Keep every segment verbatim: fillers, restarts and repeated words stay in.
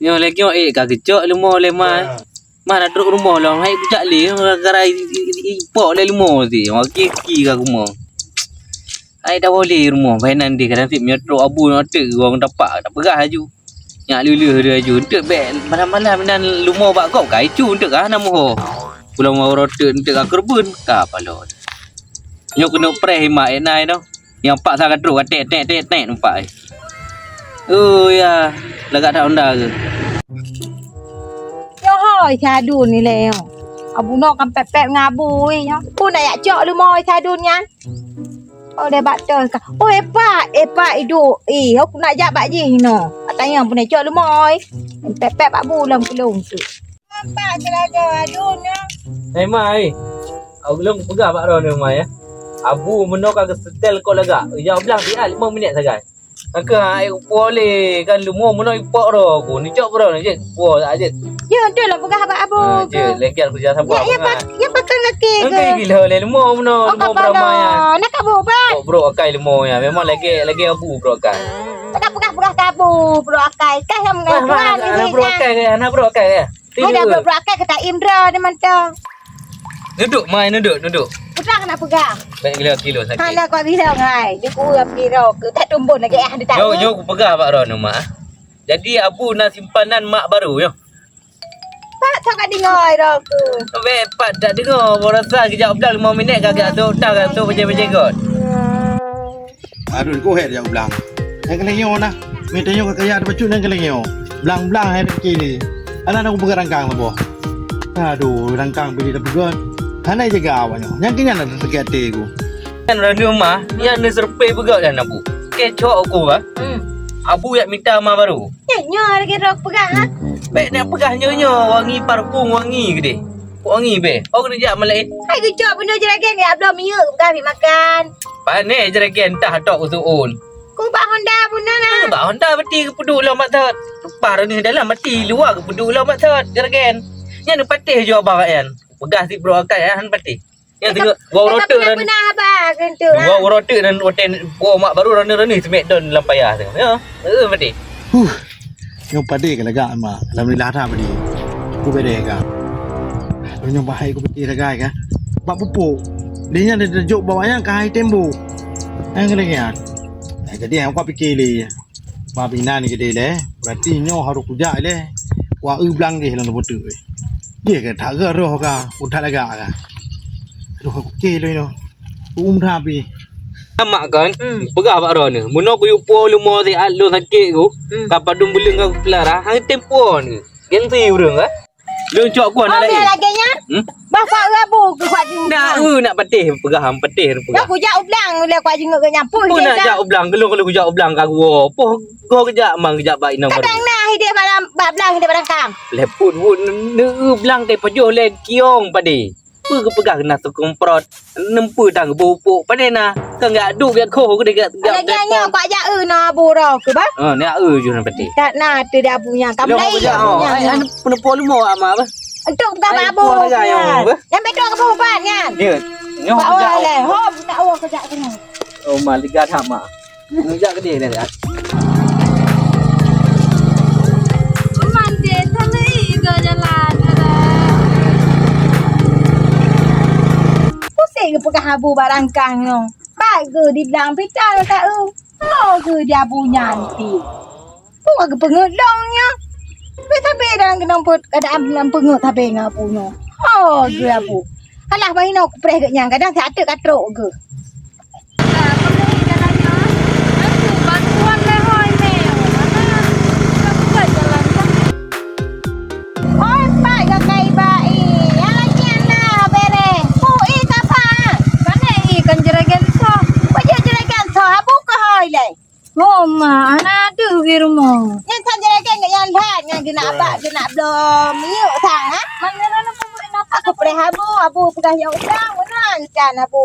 Nyoe lé nyoe, eh, ka geucok leumo lé ma. Ma na trok rumoh lom, hai kujak lé, gara-gara i, i, i, ipok lé leumo si. Wah, ki, ki ka rumoh. Hai dah boleh rumoh, bai nan deh kadang sit meunyoe trok abu nyoe teuk ureueng tapak, tak peugah laju. Nyak leuh-leuh dia laju. Enteuk bèk malam-malam nan leumo bak gob ka icu enteuk ka hana muho. Pulang waro teuk enteuk ka keureubeuen ka paloe. Nyoe keuneuk preh mak ék nai noh. Nyang paksa ka trok ka tek, tek, tek, tek numpak, eh. Oh ya, lagak that honda ke. Yohoi sadun ni lé nyoe. Abu noe kan pép-pép ngon abu nyoe. Pun dak jak cok leumo sadun nyan. Oh, deh bak toh ka. Oh, epak, epak iduek. Eh, aku nak jak bak jih no. Bak tanyong pun cok leumo. Pép-pép bak bu lam keulung tu. Apa celaka adun nyoe? Hai mai. Ulôn peugah bak droeneuh mai ya. Abu meunoe ka geusetel kot lagak. Ijak blang siat lima minit sagai. Angka hai upo lé kan leumo meunoe ipok droe ku. Ni cok droe ni jeuet upo tak jeuet. Ya, tu lah peugah bak abu. Ha, jeuet lengket kerja sabar. Ya, ya, ya, pakai laki ke? Angka gila lé leumo meunoe, oh, leumo kapala. Beramai ya. Nak kabu, Bang? Kok bro akai leumo ya. Memang lagi lagi abu bro akai. Tak peugah-peugah kabu, bro akai. Kah yang mengaku. Anak bro akai ya, anak bro akai ya. Hai dah bro-bro akai keu taim droe di mantong. Nuduk mai, nuduk, nuduk. Peugah nak peugah. Baik gila kilo sakit. Hana kuat bilang hai. Di kuah piro ke tak tumbun lagi ah di tak. Yo, yo kupeugah bak droeneuh mak. Jadi abu na simpanan mak baru yo. Pat tak kat dengar dah aku. Bek pat tak dengar. Baru rasa kejap blang lima minit kagak tu dah kan tu bejeng-bejeng kot. Aduh, kok hek jak blang. Nyang keuleunyoe nah. Mita nyoe ka kaya ada bacut nyang keuleunyoe. Blang-blang hai rezeki ni. Alah aku peugah rangkang saboh. Aduh, rangkang bili dah peugah. Hana jaga awak nyoe. Nyang keunan ada sakit hati aku. Kan rani rumah, ya ni serpe peugah dan abu. Kecok aku bah. Hmm. Abu yak mita ma baru. Ya, nyoe lagi rok peugah ha. Bek nak peugah nyoe-nyoe wangi parfum wangi gede. Wangi be. Oh kena jak malai. Hai gejok benda jeragen ya belum miyuk peugah bi makan. Pane jeragen tah tok usuun. Ku bak Honda bunda na. Bak Honda beti keupeuduk lom mak thot. Tupar ni dalam mati luar keupeuduk lom mak thot jeragen. Nyan pateh jua bak yan. Peugah si bro akai han pateh. Nyan tengok gua rotek dan gua rotek dan rotek po mak baru rani-rani semek don lam payah tengok. Ya. Eh pateh. Huh. Nyoe padé ka lagak mak. Alhamdulillah that padé. Ku bedeh ka. Nyoe bahai ku putih sagai ka. Bak pupuk. Dia nyan dia jok bawah nyan ka hai tembo. Yang kena kian. Nah, jadi yang kau fikir le. Ba binan gede le. Berarti nyoe harus kujak le. Wa eu blang geh lam butu. Dia ke tak roh ka. Udah lagak ka. Aduh, aku kilo nyoe. Umrah pi. Amak kan, hmm. Peugah bak droeneuh. Meunoe kuyue po leumo siat lôn sakét ku, hmm. Ka padum buleuen ka kupelara, hana tempo ni. Gengsi ureueng kan? Lôn cok ku anak laén. Lagèe nyan. Hmm? Bah kuat rabu ke kuat jinguk. Nak eu nak pateh peugah, pateh peugah. Nak kujak u blang lé kuat jinguk ke nyampui. Pun nak jak u blang, gelong kalau kujak u blang ka gua. Poh go kejak mang kejak bak inong baru. Kadang nah hideh bak blang hideh barangkang. Lepun wun neu blang teh pajoh lé kiong padé. Peue geupeugah keunan sukong prot? Neumpeue dang geubeu upok padé na? Keu gak duek gak khoh geude gak gak. Lagèe nyoe kuat jak eu na abu roh keu bah? Ha, na eu ju na pati. Tak na teu di abu nyang ka mulai jak abu nyang. Ai, anu peneupok leumo ama bah. Untuk buka abu. Nyang betul ke bukan nyan? Ya. Nyoh jak. Ho, tak oh kejak kena. Oh, maligat hama. Neujak keudeh dah, dah. Mandi tali ke jalan ada. Pusing ke peugah abu barangkang nyoe. Baik ke di blang pita tak eu. Mau ke di abu nyan ti. Pun ke peungeut dong nyoe. Tapi dalam kenang put kadang dalam peungeut tapi ngon abu nyoe. Oh, ke abu. Alah, bah inoe kupreh geuh nyan, kadang siat teuk ka trok geuh. Oi, pat geukai ba i. Nyang lagèe na bereh. Pu i kapa? Pane i kan jeragen soh. Bajèe jeragen soh, abu keuhoi lé. Oh, ma, aneuk deuh di rumoh. Nyan san jeragen nyan lhat, nyan geunak abak, geunak bloe minyeuk sang, ha? Mana na pun nak aku preh abu, abu peugah nyang udang, mana ikan abu.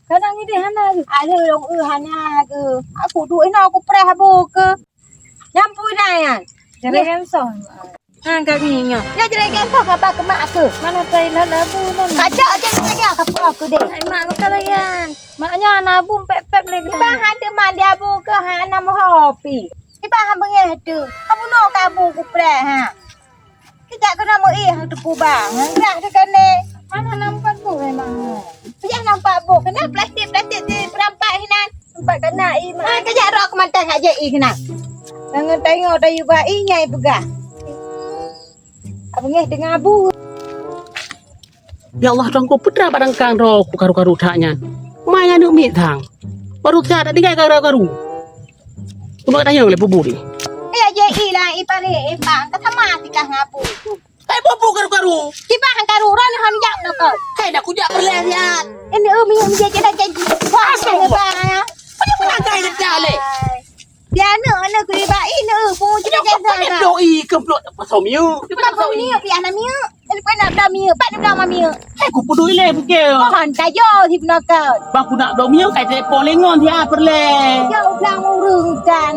Kadang ideh hana geuh. Ada ureueng eu hana geuh. Aku duek inoe aku preh abu keuh. Nyampui dah nyan. Jeragen soh. Ha, kami nyoe. Nyoe jeragen soh kaba keumak keuh. Mana tai lala bu nan. Kacok je lagi aku pun aku deh. Hai mak kata layan. Mak nyoe ana bu pep-pep lagi. Bang ada mandi abu keuh hana mohopi. Ni Bah beungéh tu. Kamu no kabu kupreh ha. Kejak kena meuih tu puba. Enggak tu kene. Mana nampak tu memang. Payah nampak bu kena plastik-plastik di perampak hinan. Nampak kena i mah. Kejak rok mantang ngak je i kena. Tangan tengok dah yuba i nyai peugah. Abang eh tengah bu. Ya Allah, Tuhanku, peue teuma barangkang droe ku karu-karu that nyan. Mai aneuk miet thang. Baru that tinggai karu-karu. Keuneuk tanyong lé pubu ni. Eh, je i lah, i pare, i bang, ka sama tikah ngabu. Hai pubu karu-karu. Kibah karu, ron hon jak noko. Hai nak kujak perleh siat. Ini um yang je je dah janji. Wah, saya bang ya. Ada menangkai dah leh. Dia aneuk, aneuk ku iba i neuk, pungu cit dah dah. Doi keuplok pasal miuk. Pasal miuk, piah na miuk. Lepas nak bela miuk, pat bela ma miuk. Eh, ku peduli leh buke. Pohon kajo si penakal. Bang ku nak bela miuk, kai telepon lengon dia perleh. Jauh blang urung kan.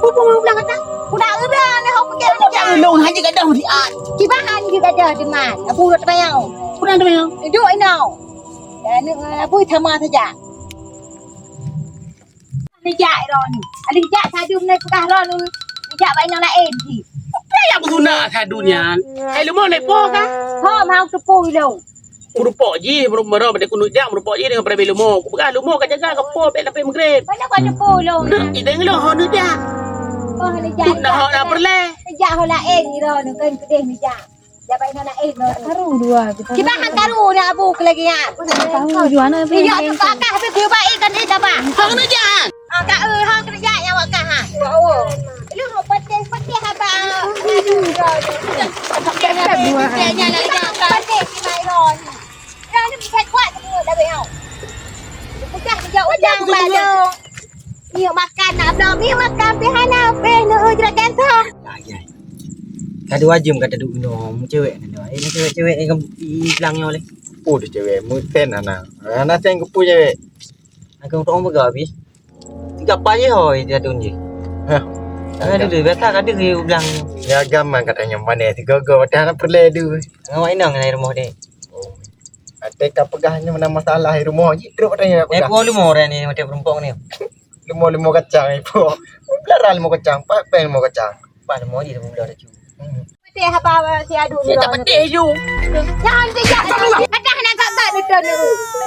Ku pun blang kata. Ku nak udah ni hok pakai. Ku nak ulung haji gadah mesti at. Kibahan juga dah deman. Aku udah terbayang. Ku nak terbayang. Duduk inau. Dan abu sama saja. Neujak droeneuh. Adak jak sadu meunai peugah droeneuh. Neujak bak inong laén jih. Peue nyang beuguna sadu nyan? Hai leumo leupah kah? Ho, mau teupeu ilong. Meurupok jih, meurupok, meurupok, meurupok jih deungon peurabée leumo. Kupeugah leumo ka jaga ka po bèk sampai meugreb. Mana kau teupeu ilong? Nah, ideng lo ho neujak. Oh, neujak. Nah, ho na peureulèe. Neujak ho laén droeneuh kan keudeh neujak. Jabai na laén. Karu dua kita. Kiban han karu na abu keu lagèe nyan. Tahu juana. Iya, tu kakak habis keu baik kan eh tabah. Hang neujak. Ah, ka eh hang kena jak nyawa kah ha. Wow. Lu mau petis-petis apa? Aduh, ya. Petis dua. Petis ni mai ron. Dah ni bisa kuat tu dah beu. Pecah jauh ujang baru. Miuk makan nak belum? Miuk makan pih hana pih nu ujrak gantung. Ka dua jeuem ka taduek inoe, cewek na dua. Eh, cewek-cewek nyang i blang nyoe lé. Oh, cewek meusen hana. Hana sen keupeue cewek. Aku untuk orang peugah pih. Tiga apa je hoi dia tu je. Hah. Ada dulu biasa ka deuh i blang. Ya agam man kata nyang pandai sigogo, dah hana peureulèe deuh. Awak inong ngon rumoh deh. Oh. Até ka peugah nyoe na masalah i rumoh jih, trok pada nyoe Eh, peugah. Pun leumo orang ni macam perumpok ni. Leumo-leumo kacang ipo. Belara leumo kacang, pat péng leumo kacang. Pat leumo jih leumo belara cu. Hmm. Peuteh haba si adu ni. Kita peuteh ju. Jangan kejak. Pedah nak gak-gak ni tu ni.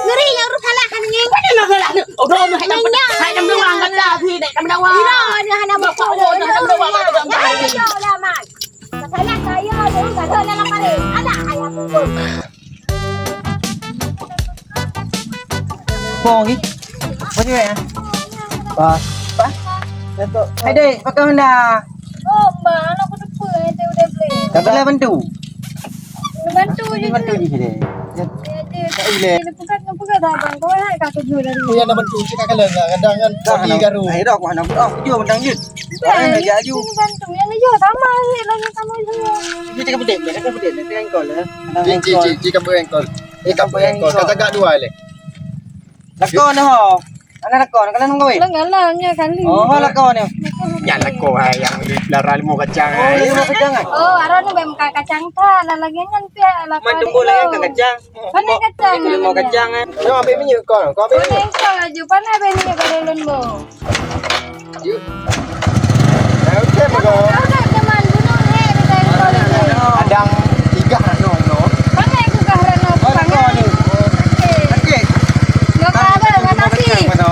Ngeri yang urus salah kan ni. Mana nak salah ni? Oh, dah nak hai nak pedah. Hai nak meluang kata si nak meluang. Ira ni hana mau. Oh, dah nak meluang. Ayo lah man. Masalah saya tu kata dalam parit. Ada ayam pun. Bong ni. Apa cewek ah? Pas. Pas. Datuk. Hai dek, pakai Honda. Oh, bang, aku lupa nanti udah beli. Kata lah bantu. Bantu je. Bantu je dek. Ya, dia. Tak boleh. Dia pegat, dia pegat dah, bang. Kau nak kata dulu dari. Aku yang nak bantu, cakap kalau enggak, kadang kan. Tak, bagi nak garu. Hai dok, mana aku. Oh, jom bentang je. Bukan, orang nak jaju. Ini bantu. Yang ni juga sama je, lagi sama je. Dia cakap betul, dia cakap betul. Nanti engkol ya. Cik, cik, cik, cik, kamu engkol. Eh, kamu engkol. Kata gak dua leh. Lakon ho. Anak lakon, kalian menggawe? Alang-alang ya kali. Oh, ho lakon ya. Jangan lakon hai yang lara limo kacang. Oh, hai. Limo kacang kan? Oh, arah ni memang kacang ta, lah lagi nyan pihak lakon. Man tumbul lagi kacang. Mana kacang? Limo kacang eh. Kau ambil minyak kau, kau ambil minyak. Kau laju, panas bini pada lembong. Yuk. Nah, okey, mega. Kau nak teman bunuh hek dekat kau ni. Kadang tiga nak nong, nong. Pakai aku kah rano. Oh, pangan. Okey. Okey. Kau kah apa? Kau nasi. Mana?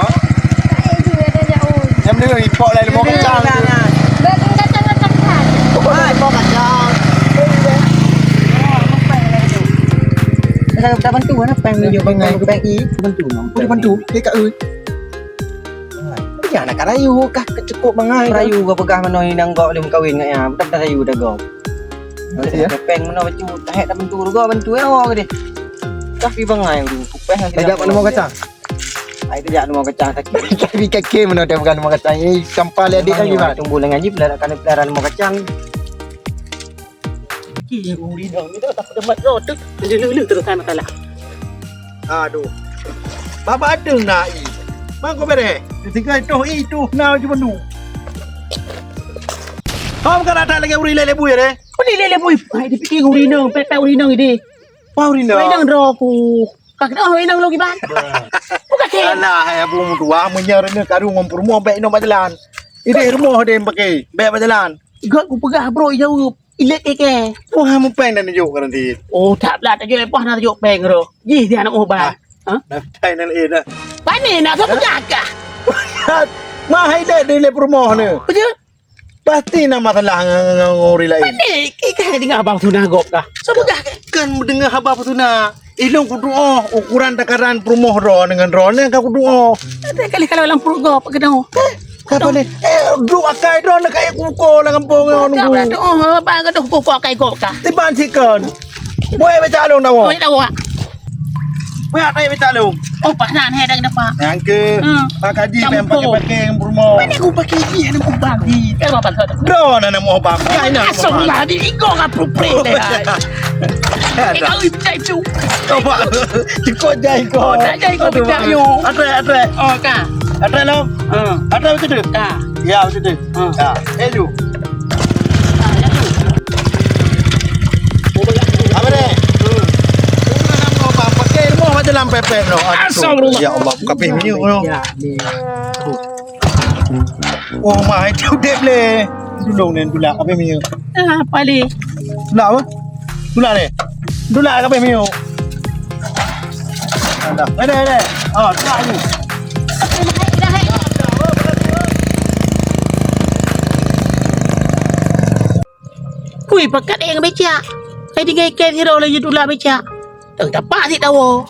Eh, itu ada jauh. Yang ni ipok lah lemah kacang. Bagi kacang-kacang kan. Oh, ipok kacang. Dah bantu mana? Peng ni juga bangai. Peng i. Bantu. Boleh bantu. Dekat ui. Nyan nak rayu kah keucukôp bangai. Rayu ka peugah meunoe inong gok lom kawin ngon nyan, beutôi rayu dah gok. Masih ya? Peng meunoe bacut, tahek dah bantu gok bantu eh awak deh. Kah pi bangai ureueng kupeh. Tajak mak lemah kacang. Ai tajak lemah kacang sakit. Tapi kaki meunoe dah bukan lemah kacang. Ini sampah lé adik lagi bang. Tumbuh lengan jih pelihara lemah kacang. Ki ureueng inong ni dah tak peue mat roh tu. Leuh-leuh terus anak salah. Aduh. Baba deuh na i. Bang ko bere. Tiga itu itu na je benu. Kau kan ada lagi ureueng lelebui ya deh. Ureueng lelebui. Hai dipikir ureueng inong, pepek ureueng inong ini. Wah ureueng inong. Ureueng inong droe ku. Ka keudroe inong lôn kiban. Bukan cit. Alah hai abu meutuah meunyoe reuneuh karu ngon peurumoh bèk inong bak jalan. Idéh rumoh deh pakai, bèk bak jalan. Gèt kupeugah, bro, jaweueb. Ilèt kèe-kèe. Wah, mupèng dan jok kan nanti. Oh, that blah tajok leupah na tajok pèng roh. Jih dia aneuk muban. Ha? Dah tai nan laén dah. Pane nak peugah kah? Mahai deh di lé rumoh ni. Betul? Pasti na masalah ngan, ngan, ngan ureueng laén. Pane, kita dengar abang tu nagok kah? Sepeugah kah? Kan mendengar haba peue na. Ilôn kudoa, ukuran takaran peurumoh droe ngon droeneuh ka kudoa. Ada kali kalau lam prugo apa kena. Kapa ni? Eh, duek akai droeneuh ka kuko lam gampông ngon nunggu. Oh, apa kena kuko akai kok kah? Tiban sikon. Boy baca lôn tawa. Oh, tawa. Boy akai baca lôn. Oh, pak nan hai dah dapat. Yang ke. Hmm. Pak Haji memang pakai-pakai peurumoh. Mana aku pakai dia nak ubah di. Kan apa kau? Droeneuh nak mau bang. Astagfirullah, di iko ngap pruprek deh. Eh, kau ijai tu. Coba. Iko jai iko. Oh, tak jai iko. Aduh, pecah, yo. Atrek, atrek. Oh, ka. Atrek lom. Ha. Atrek betul tu? Ka. Ya, betul tu. Ha. Ya. Eh, ju. Apa ni? Pakai rumah macam dalam pepek no. Aduh. Astagfirullah. Ya Allah, buka pih minyak no. Ya, ni. Aduh. Oh, mah, itu dek le. Tulung ni, tulak. Apa minyak? Ah, apa le? Tulak apa? Tulak ni. Tulak ke apa minyak? Dah. Ada, ada. Oh, tulak ni. Kui, pakat eh ngon becak. Hai tinggai ikan siro laju tulak becak. Teu dapat sit tawo.